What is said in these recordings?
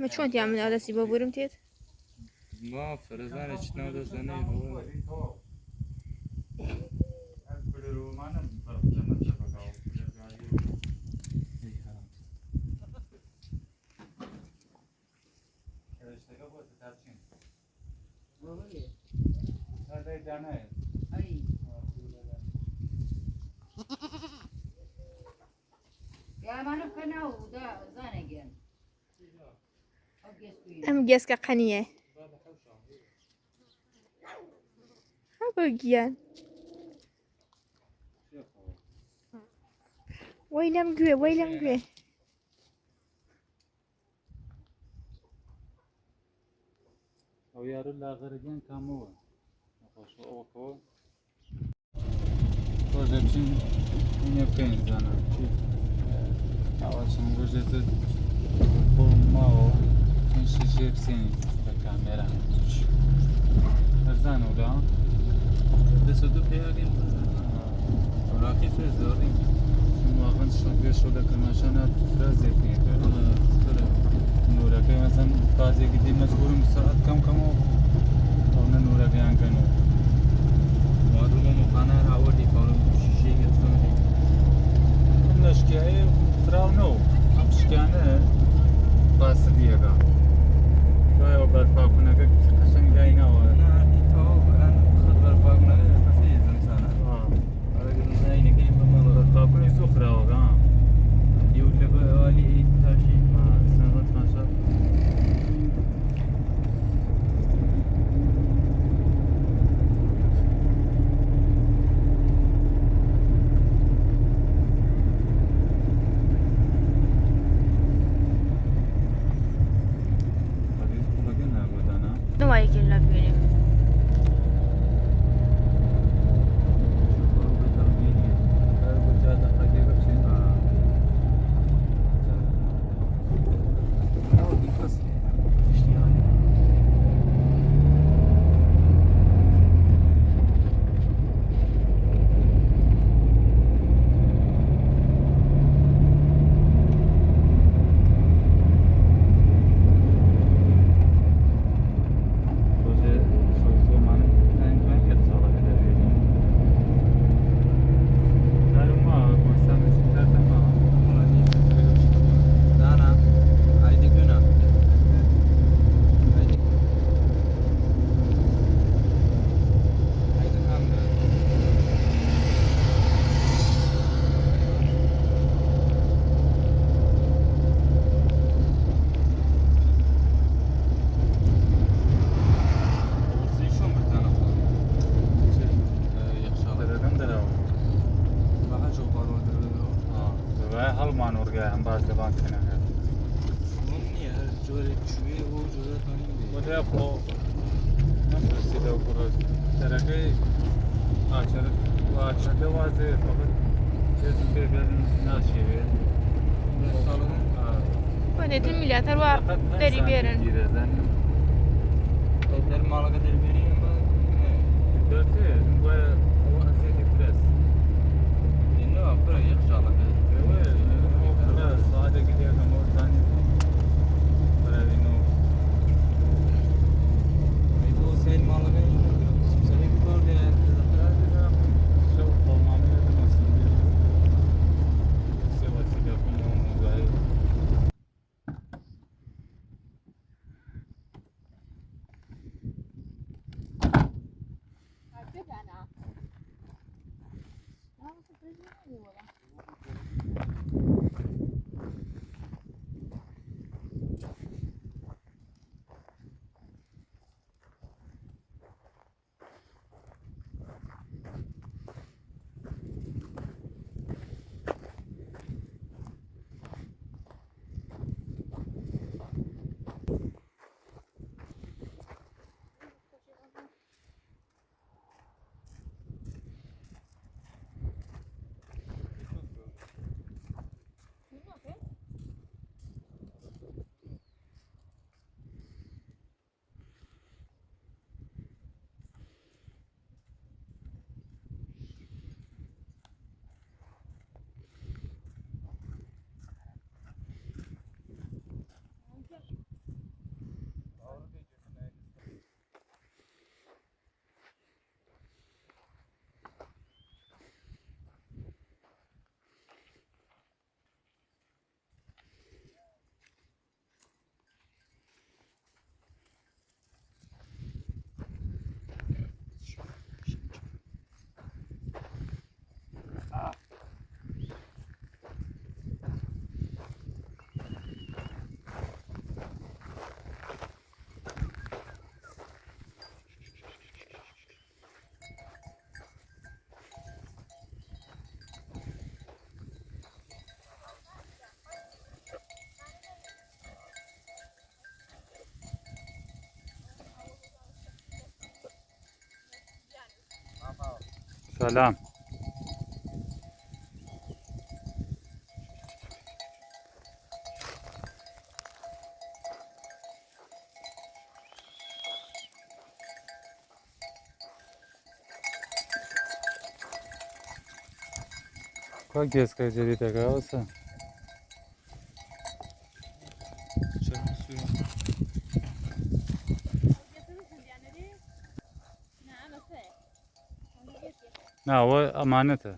مە چۆن تیا من ئادەسی بۆ بورم تێت ما فرزانە چ ناو دەزانێ ئەم گێسکە قەنیە هەبە گیان وەی لەم گوێ وەی لەم گوێ ئەو یارە لاغەرەگەن کامەوە نەخۆشە ئەوەکەوە ڕۆژێ بچین اینێ بکەین زانا ئاوا چەند ڕۆژێ تر خۆم ماوە چەند شیشێ بسێنین لە کامێرا هەرزان ولا دەسە دو پیاگەین عراقی فرە زۆرین واقعا پێشەوە لە کرماشانە فرە زێت نییە نورەکەی مەسەن بازێکی دی مەجبورم سەعات کەم کەمەوە ئەو نە نورەکەیان کەنەوە مادومە مخانە ئاوردی فاڵم شیشەی گەستم ئەم لەشکیایە خراو نەو ئەم شکیانە فاسدیەکە دوایەوە بەرپاکونەکە قەشەنگ لای ناوە بەرپاکونی زوو خراوەکە سنغت ماشا نوایەکێن لە بێنێ هەڵمان وەرگای ئەم باز لە بانکەنەکە خۆ نەپرسی لەو کوڕە دەرەکەی ئاچەرە وازێ فقط چێزم پێ بێن ناشێوێت بۆ میلاتەر وا دەری بێرن ماڵەکە دەربێنی ئەمە دەرتێ وایە ئەوە ئەزیەتی فرەس فرە یەخچاڵەکە ساعتێکی دێکەمەوە زانی بەراوینەوە سەیر ماڵەکە شەو خۆمامەیە دەمەسن سێ وەسیلە بوومەوە دوایی سلام. کوا گێسکە جدیدەکە ئەوسا؟ نا ئەوە ئەمانەتە.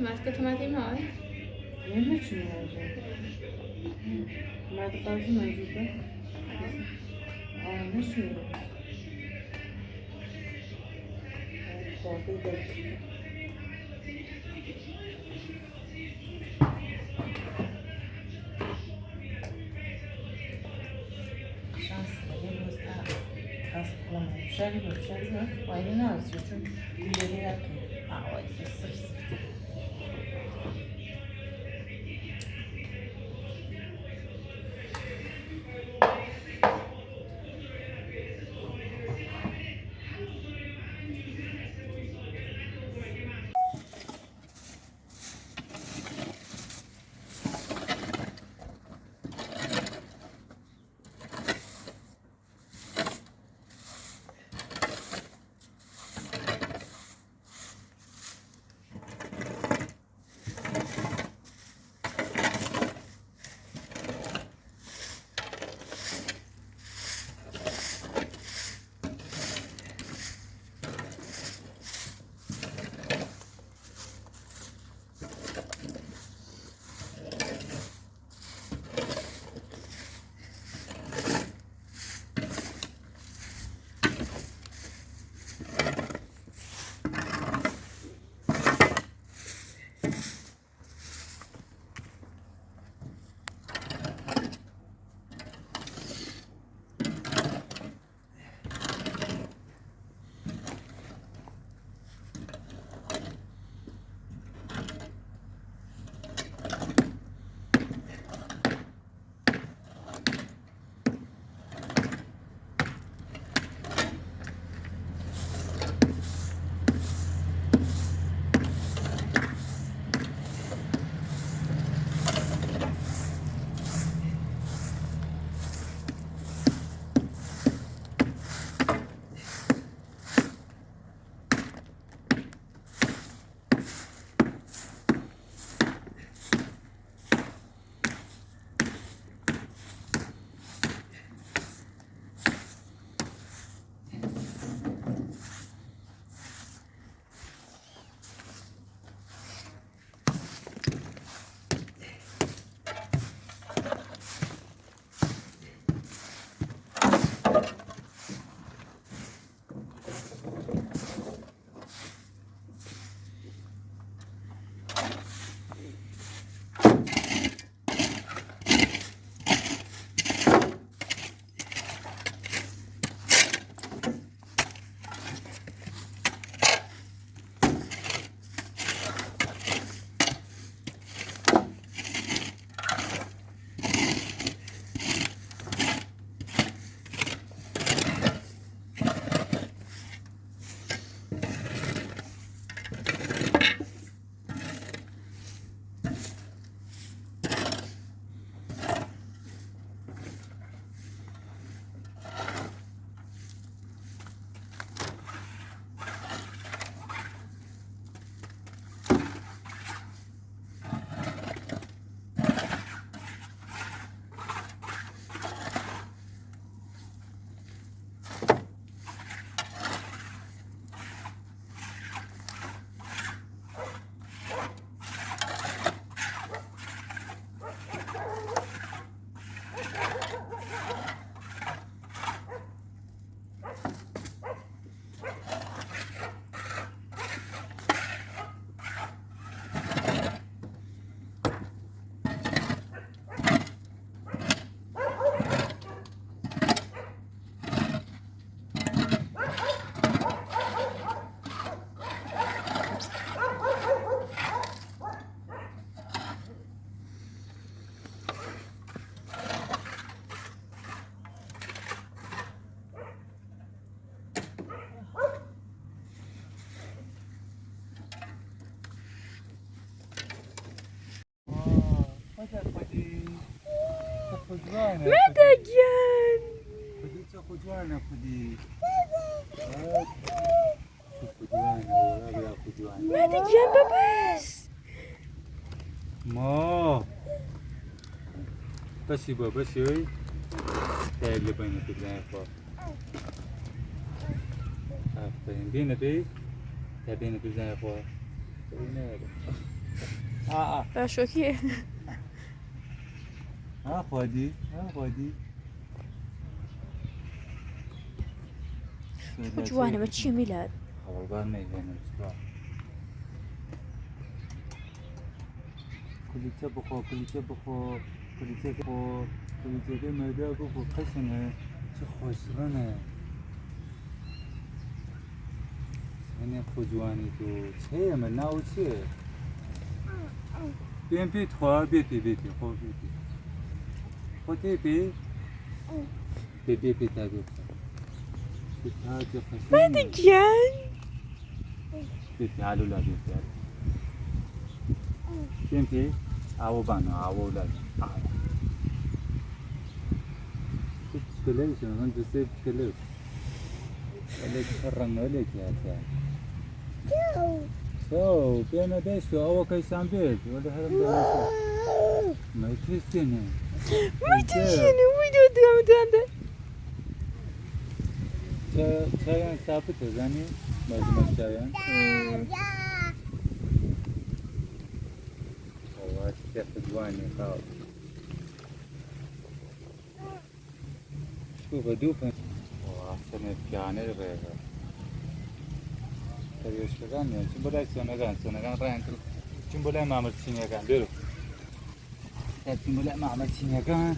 Tomatka tomaty małe. Nie czy nie może. Ma to bardzo możliwe. A nie ئاوەی سف سف. مەدە گیان. مەدە گیان بە بەس. ما بەسی بۆ بەسی ئەوی تایب لە بینە پێ بزانێ خوا. ئافرین بینە پێی تا بینە پێ بزانێ خوا. باشۆکی. ها خودی ها خودی. جوانە بە چییە میلاد؟ هەوڵدان نەیهێنم کولیچە بخۆ کولیچە بخۆ کولیچە بخۆ کولیچەکەی مەدا بخۆ قەشنگە چ خۆشڕەنە. هەنێ خۆ جوانی تۆ چێ من ناو چێ پێم پێت خوا بێ پێ بێ پێ خۆ بێ پێ خۆ تێ پێ بێ بێ پێ تا بێ خۆ مادە گیان بێ پێ ئالو لا بێ پێ پێم پێ ئاوە بانە ئاوە لا ئاوە پشکەلەیشە من دەسێ پشکەلە لێک ڕەنگە لێک هاتە چاو پێمە دەشت ئەوە کەیسان بێت وەلە هەرم دەناسە مەترسێنێ مەترسێنێ وی دو دامداندا چاویان سابتە زانی مەزمە چاویان وەڵا شتێک جوانی خاو شوفە دوو پێ وەڵا سەنێ پیانەی ڕێگە کەروێشکەکان نیان چون بۆ لای سۆنەکان سۆنەکان ڕایان کرد چون بۆ لای مامر چینیەکان بێرو چون بۆ لای مامر چینیەکان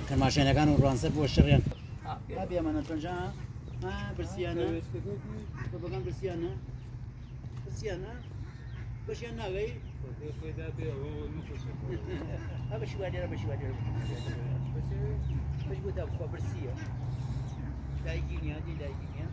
کرماشانەکان و ڕوانسەر بۆ شەڕیان ئەبێمانە تۆنجا برسیانە بەگەم برسیانە برسیانە بەشیان ناگەی بەشی وادێرە بەشی وادێرە بەش بۆ تا بخوا برسیە دایکی نییە دی دایکی نییە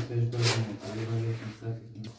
پێش بەر چەند ساتێکی.